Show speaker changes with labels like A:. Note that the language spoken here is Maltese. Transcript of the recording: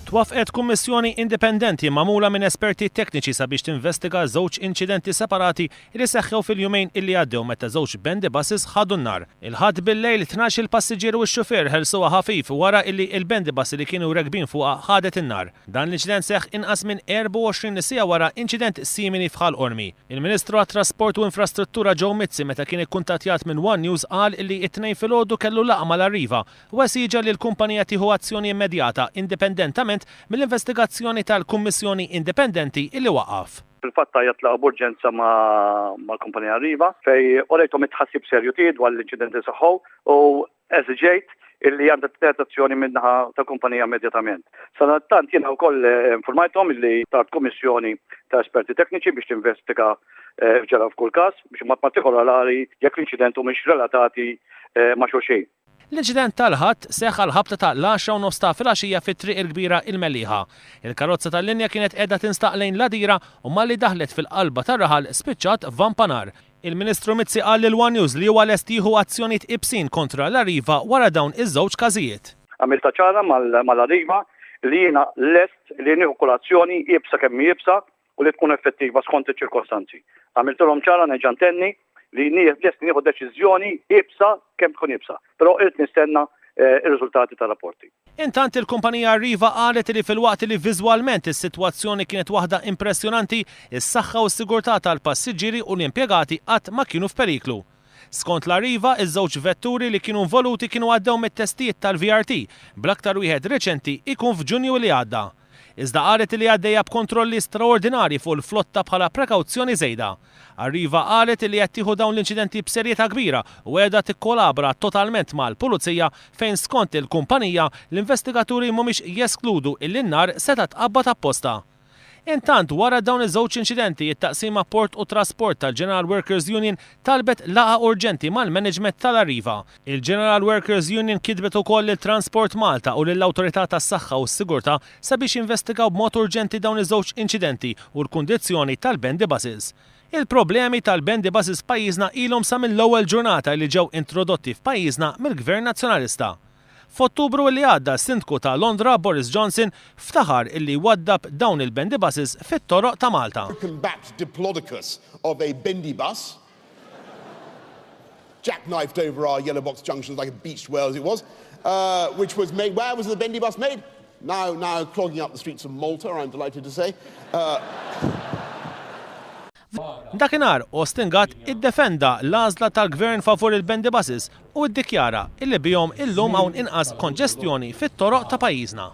A: Twaffqet kummissjoni indipendenti magħmula minn esperti tekniċi sabiex tinvestiga żewġ inċidenti separati li seħħew fil-jumejn illi għaddew meta żewġ bendy buses ħadu n-nar. Il-Ħadd bil-lejl, 12-il passiġġier u x-xufier ħelsuha ħafif wara illi il-bendy bus li kienu rekbin fuqha ħadet in-nar. Dan l-inċident seħħ inqas minn 24 siegħa wara inċident simili f'Ħal Qormi. Il-Ministru għat-Trasport u Infrastruttura Joe Mizzi meta kien ikkuntattjat minn one News qal illi t-Tnejn filgħodu kellu laqgħa mal-Arriva u esiġa li l-kumpanija tieħu azzjoni immedjata indipendentament mill-investigazzjoni tal-Kummissjoni Indipendenti li waqqaf.
B: Fil-fatt għajjatt laqgħa b'urġenza mal-kumpanija Arriva fejn urejthom it-tħassib serju tiegħi dwar l-inċidenti li seħħu u esiġejt illi għandha tittieħed azzjoni min-naħa tal-kumpanija immedjatament. Sadanittant jiena wkoll infurmajthom illi tart kummissjoni ta' esperti tekniċi biex tinvestiga x'ġara f'kull każ biex b'mod partikolari jekk l-inċident humiex relatati ma' xulxin.
A: L-inċident tal-Ħadd seħħ għall-ħabta ta' l-għaxra u nofs ta' filgħaxija fi Triq il-Kbira il-Mellieħa. Il-karozza tal-linja kienet qiegħda tinstaq lejn l-Għadira u malli daħlet fil-qalba tar-raħal spiċċat f'vampa nar. Il-Ministru Mizzi qal lil one News li huwa lest jieħu azzjonijiet ibsin kontra l-Arriva wara dawn iż-żewġ każijiet.
B: Għamiltha ċara mal-Arriva li jiena lest li nieħu kull azzjoni iebsa kemm hi iebsa u li tkun effettiva skont iċ-ċirkostanzi. Għamiltilhom ċara nerġa' ntenni li lest nieħu deċiżjoni iebsa kemm tkun iebsa, però irrid nistenna r-riżultati tar-rapporti.
A: Intant il-kumpanija Arriva qalet li filwaqt li viżwalment is-sitwazzjoni kienet waħda impressjonanti, is-saħħa u s-sigurtà tal-passiġġieri u l-impjegati qatt ma kienu f'periklu. Skont l-Arriva, iż-żewġ vetturi li kienu involuti kienu għaddew mit-testijiet tal-VRT, bl-aktar wieħed reċenti jkun f'Ġunju li għadda. Iżda qalet li għaddejja b'kontrolli straordinarji fuq il-flotta bħala prekawzjoni żejda. Arriva qalet li qed tieħu dawn l-inċidenti b'serjetà kbira u qiegħda tikkolabora totalment mal-Pulizija fejn skont il-kumpanija, l-investigaturi mhumiex jeskludu illi n-nar seta' tqabbad apposta. Intant, wara dawn iż-żewġ inċidenti, it-Taqsima Port u Trasport tal-General Workers Union talbet laqgħa urġenti mal-management tal-Arriva. Il-General Workers Union kitbet ukoll lil Transport Malta u lill-Awtorità tas-Saħħa u s-Sigurtà sabiex jinvestigaw b'mod urġenti dawn iż-żewġ inċidenti u l-kundizzjoni tal-bendy buses. Il-problemi tal-bendy buses f'pajjiżna ilhom sa mill-ewwel ġurnata li ġew introdotti f'pajjiżna mill-Gvern Nazzjonalista. F'Ottubru li għadda s-Sindku ta' Londra Boris Johnson ftaħar illi waddab dawn il-bendy buses fit-toroq ta' Malta.
C: Broken-backed diplodocus of a bendy bus jackknifed over our yellow box junctions like a beached whale as it was, uh, which was made, where was the bendy bus made? Now, now clogging up the streets of Malta, I'm delighted to say. Uh,
A: Dakinhar, Austin Gatt iddefenda l-għażla tal-Gvern favur il-bendy buses u ddikjara illi bihom illum hawn inqas konġestjoni fit-toroq ta' pajjiżna.